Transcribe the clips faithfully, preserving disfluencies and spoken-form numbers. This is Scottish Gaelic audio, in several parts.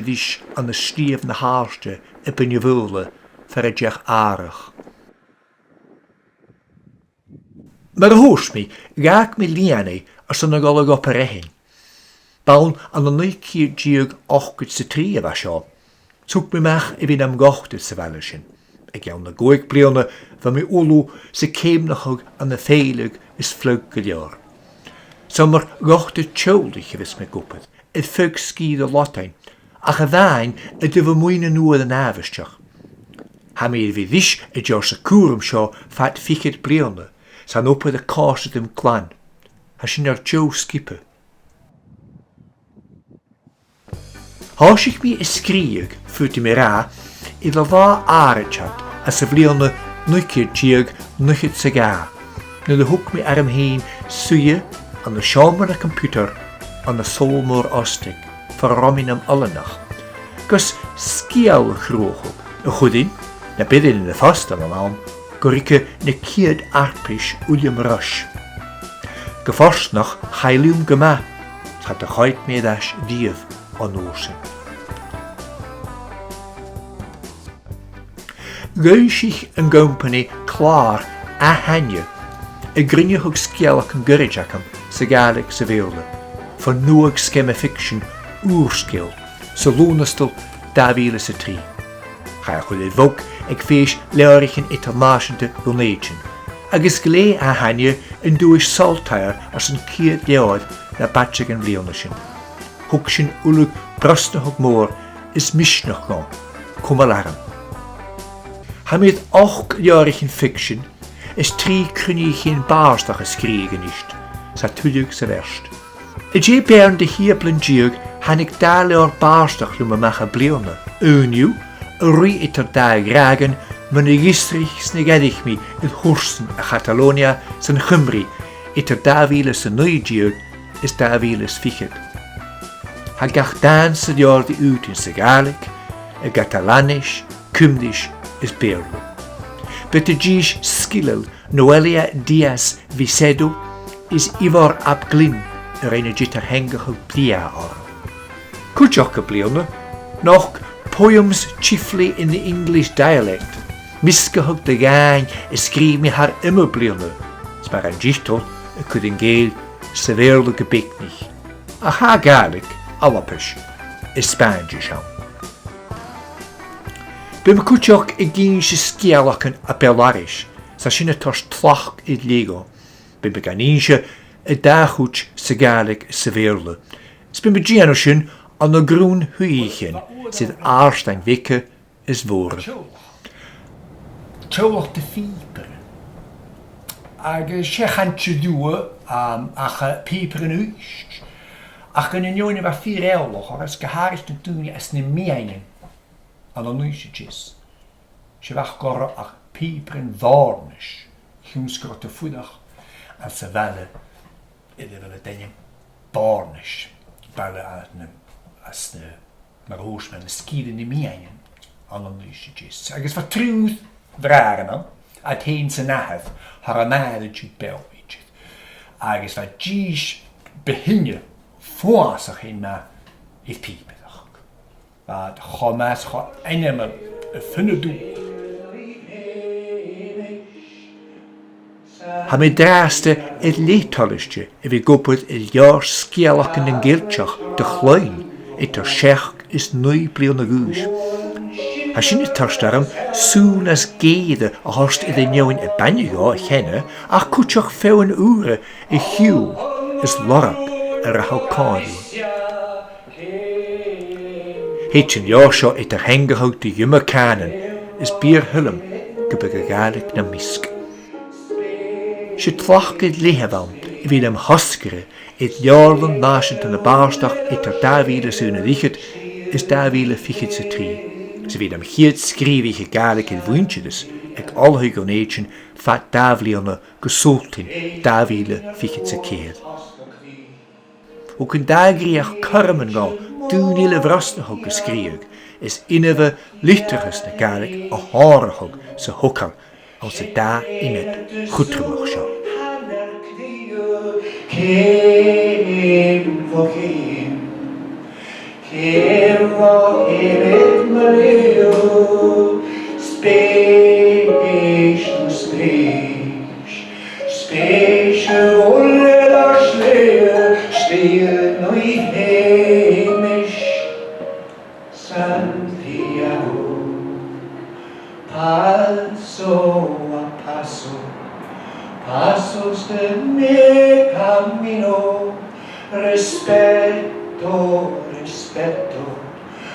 a-rithist ann an Sliabh na h-Àirde, Beinn na Faoghla, far an deach Àrach. Mar a thuirt mi, dh'fhàg mi lìon airson a dhol a dh'Obar Dheathain. B' ann ann an naoi ceud deug ochdad 's a trì a bha seo. Thug mi a-mach a bhith nam dhotaireachd sa bhaile sin. Aig àm na gòig bliadhna, bha mi uile a' ceumnachadh ann am fèileadh is flagh gu leòr. 'S ann mar dhotaireach teaghlaich a bhios mi ag obair, air feadh sgìre Lodainn, ach a-mhàin a' dol a-mach a-nuas an àbhaisteach. Tha mi air a bhith ris an deoch 's a' chùram seo fad fichead bliadhna, 's tha an obair a' còrdadh rium glan. Tha sinn air deagh sgioba. Thòisich mi a' sgrìobhadh, faodaidh mi ràdh, air an latha àraidh anns a' bhliadhna naoi ceud deug naochad 's a dhà, nuair a thug mi orm fhìn suidhe ann an seòmar na computer ann an Sabhal Mòr Ostaig, far an robh mi nam oileanach, gus sgeul a chruthachadh a chuirinn, na b' fheàrr na phostan an àm, gu ruige na ciad fharpais Uilleam Rois. Gu fortanach, chaidh leam gu math, 's cha do choimhead mi air ais riamh on uair sin. Dh'fhoillsich an companaidh clàr ath-aithne, a' cruinneachadh sgeulachdan goirid agam sa Ghàidhlig 's a' Bheurla, fon nuadh sgeama ficsean Ùr-sgeul, sa Lùnastal dà mhìle 's a trì. Chaidh a chur air bhog aig fèis leabhraichean eadar-nàiseanta Dhùn Èideann, agus ghlèidh ath-aithne an duais Saltire airson ciad leabhar na b' fhaide dhen bhliadhna sin. Thug sin uile brosnachadh mòr is misneachd dhomh, cumail orm. Tha mi air ochd leabhraichean ficsean is trì cruinneachadh bàrdachd a sgrìobhadh a-nis, 's tha tuilleadh sa bheairt. An dèidh Beurn de Shìobalan Deug, thàinig dà leabhar bàrdachd leam a-mach am bliadhna, aon dhiubh, A' Ruith eadar Dà Dhràgon, mun a dh'fhiosraich 's na dh'fhairich mi air thursan à Chatalònia san Chuimrigh eadar dà mhìle 's a naoi deug is dà mhìle is fichead. Tha gach dàn san leabhar ri fhaotainn sa Ghàidhlig, a' Chatalàinis, Cuimris is Beurla. B' e an dithis sgileil Noelia Diaz Vicedo is Ivor ap Glyn a rinn an t-eadar-theangachadh brèagha orra. Cuideachd am bliadhna, nochd Poems Chiefly in the English Dialect, Measgachadh de Dhàin a sgrìobh mi thar iomadh bliadhna, 's mar an tiotal a' cur an cèill sa Bheurla gu beagnach. Ach tha Gàidhlig, Albais is Spàinntis ann. Bidh mi cuideachd ag innse sgeulachdan à Belarus, 's tha sin a' toirt tlachd air leth dhomh. Bidh mi gan innse an dà chuid sa Ghàidhlig is sa Bheurla. Is bidh mi a' dèanamh sin ann an grunn shuidheachaidhean, 's iad àrdain bheaga is mhòra. Teaghlach de phìobairean. Agus 's e a' chainnt a th' ann, um, ach, uh, pìobairean Uibhist. Ach gun an fheadhainn a bha fìor eòlach orra, agus gu h-àraidh na daoine às na meadhanan ann an Uibhist a Deas. 'S e a bh' aca ach pìobairean Bhòrnais, a chionn 's gun robh iad a' fuireach anns a' bhaile air a bheil an t-ainm Bòrnais, baile às na, às na, mar a thuirt mi, na sgìrean nam meadhanan ann an Uibhist a Deas. Agus bha triùir bhràithrean ann, iad fhèin 's an athair, thar am màthair an Dùk Beò idir. Agus bha dithis bu shine uabhasach fhèin math air pìobaireachd. Bha iad cho math 's cho ainmeil a' fuireach. Tha mi an-dràsta air leth toilichte a bhith ag obair air leabhar sgeulachdan nan Ceilteach do chloinn eadar seachd is naoi bliadhna a dh'aois. Tha sin a' toirt orm sùil nas gèire a thoirt air an fheadhainn a b' aithne dhomh cheana ach cuideachd feadhainn ùra a shiubhal is lorg a rachadh còmhla riutha. Thèid an leabhar seo eadar-theangachadh de dh'iomadh cànan is b' fheàrr leam gum biodh a' Ghàidhlig nam measg. 'S e tlachd air leth a bh' ann a bhith nam thosgaire air Leabharlann Nàiseanta na Bàrdachd eadar dà mhìle 's a h-aon air fhichead is dà mhìle fichead 's a trì, 's a bhith nam chiad sgrìobhaiche Gàidhlig air mhuinntir aig Oilthigh Dhùn Èideann fad dà bhliadhna gu Sultain dà mhìle fichead 's a ceithir. Thug an dà dhreuchd cothroman dhomh daoine eile a bhrosnachadh gu sgrìobhadh is inbhe litreachas na Gàidhlig a shònrachadh sa thogail anns an dà ionad chudromach seo. Ceum fo cheum, ceum fo cheum air mo leth, spèis na spèis, spèis a' bhuille air ar slighe, slighe Naomh Sheumais. Santiago, paso a paso, pasos de mi camino, respeto, respeto,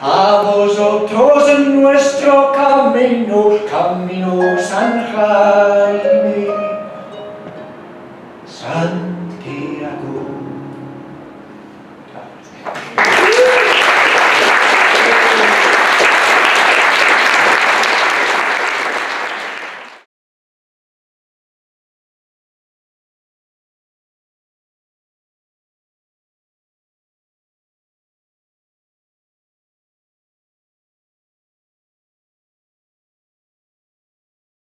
a vosotros en vuestro camino, camino San Jaime.